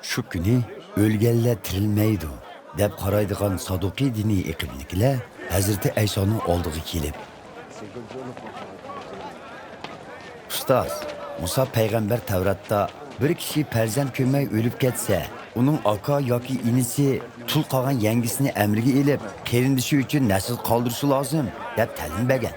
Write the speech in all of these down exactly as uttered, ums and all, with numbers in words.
شۇ كۈنى ئۆلگەنلەر تىرىلمەيدۇ، دەپ قارايدىغان سادۇقىي دىنىي ئېقىمدىكىلەر ھەزرىتى ئەيسانىڭ ئالدىغا كېلىپ، ئۇستاز، مۇسا پەيغەمبەر تەۋراتتا بىر كىشى پەرزەنت كۆرمەي ئۆلۈپ كەتسە، ئۇنىڭ ئاكا ياكى ئىنىسى تۇل قالغان يەڭگىسىنى ئەمرىگە ئېلىپ، قېرىندىشى ئۈچۈن نەسىل قالدۇرۇشى لازىم، دەپ تەلىم بەرگەن.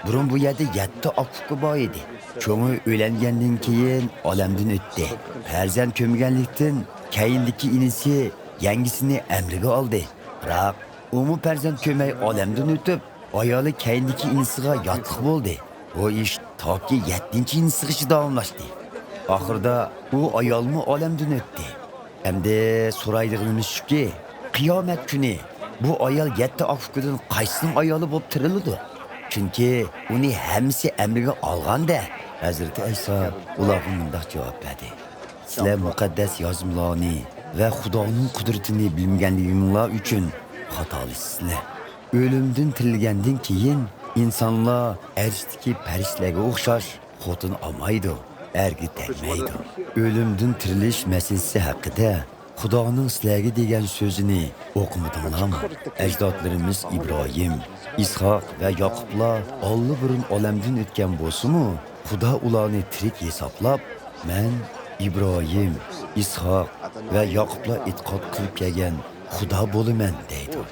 بۇرۇن بۇ يەردە يەتتە ئاكا-ئۇكا بار ئىدى. چوڭى ئۆلەنگەندىن كېيىن ئالەمدىن ئۆتتى. پەرزەنت كۆرمىگەنلىكتىن، كەينىدىكى ئىنىسى يەڭگىسىنى ئەمرىگە ئالدى. بىراق، ئۇمۇ پەرزەنت كۆرمەي ئالەمدىن ئۆتۈپ، ئايالى كەينىدىكى ئىنىسىغا ياتلىق بولدى. بۇ ئىش تاكى يەتتىنچى ئىنىسىغىچە داۋاملاشتى. ئاخىرىدا ئۇ ئايالمۇ ئالەمدىن ئۆتتى. ئەمدى سورايدىغىنىمىز شۇكى، قىيامەت كۈنى بۇ ئايال يەتتە ئاكا-ئۇكىدىن قايسىنىڭ ئايالى بولۇپ تىرىلىدۇ؟ چۈنكى ئۇنى ھەممىسى ئەمرىگە ئالغان-دە. ھەزرىتى ئەيسا ئۇلارغا مۇنداق جاۋاب بەردى: سىلەر مۇقەددەس يازمىلارنى ۋە خۇدانىڭ قۇدرىتىنى بىلمىگەنلىكىڭلار ئۈچۈن خاتالىشىسىلەر. ئۆلۈمدىن تىرىلگەندىن كېيىن ئىنسانلار ئەرشتىكى پەرىشتىلەرگە ئوخشاش خوتۇن ئالمايدۇ، ئەرگە تەگمەيدۇ. ئۆلۈمدىن تىرىلىش مەسىلىسى ھەققىدە خۇدانىڭ سىلەرگە دېگەن سۆزىنى ئوقۇمىدىڭلارمۇ؟ ئەجدادلىرىمىز ئىبراھىم، ئىسھاق ۋە ياقۇپلار ئاللىبۇرۇن ئالەمدىن ئۆتكەن بولسىمۇ، خۇدا ئۇلارنى تىرىك ھېسابلاپ، مەن ئىبراھىم، ئىسھاق ۋە ياقۇپلار ئېتىقاد قىلىپ كەلگەن خۇدا بولىمەن، دەيدۇ.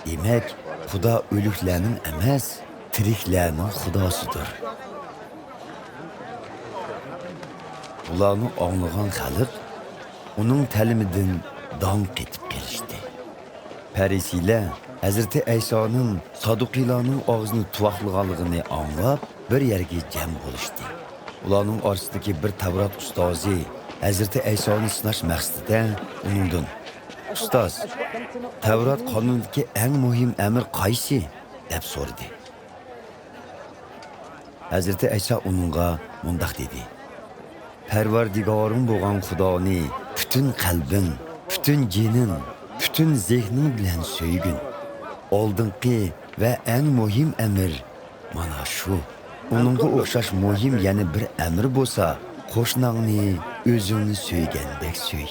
دېمەك، خۇدا ئۆلۈكلەرنىڭ ئەمەس، تىرىكلەرنىڭ خۇداسىدۇر. بۇلارنى ئاڭلىغان خەلق ئۇنىڭ تەلىمىدىن داڭ قېتىپ قېلىشتى. پەرىسىيلەر ھەزرىتى ئەيسانىڭ سادۇقىيلارنىڭ ئاغزىنى تۇۋاقلىغانلىقىنى ئاڭلاپ، بىر يەرگە جەم بولۇشتى. ئۇلارنىڭ ئارىسىدىكى بىر تەۋرات ئۇستازى ھەزرىتى ئەيسانى سىناش مەقسىتىدە ئۇنىڭدىن، ئۇستاز، تەۋرات قانۇنىدىكى ئەڭ مۇھىم ئەمىر قايسى؟ دەپ سورىدى. ھەزرىتى ئەيسا ئۇنىڭغا مۇنداق دېدى: پەرۋەردىگارىڭ بولغان خۇدانى پۈتۈن قەلبىڭ، پۈتۈن جېنىڭ، پۈتۈن زېھنىڭ بىلەن سۆيگىن. ئالدىنقى ۋە ئەڭ مۇھىم ئەمىر مانا شۇ. ئۇنىڭغا ئوخشاش مۇھىم يەنە بىر ئەمىر بولسا، قوشناڭنى ئۆزۈڭنى سۆيگەندەك سۆي.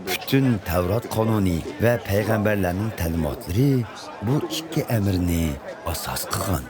پۈتۈن تەۋرات قانۇنى ۋە پەيغەمبەرلەرنىڭ تەلىماتلىرى بۇ ئىككى ئەمىرنى ئاساس قىلغان.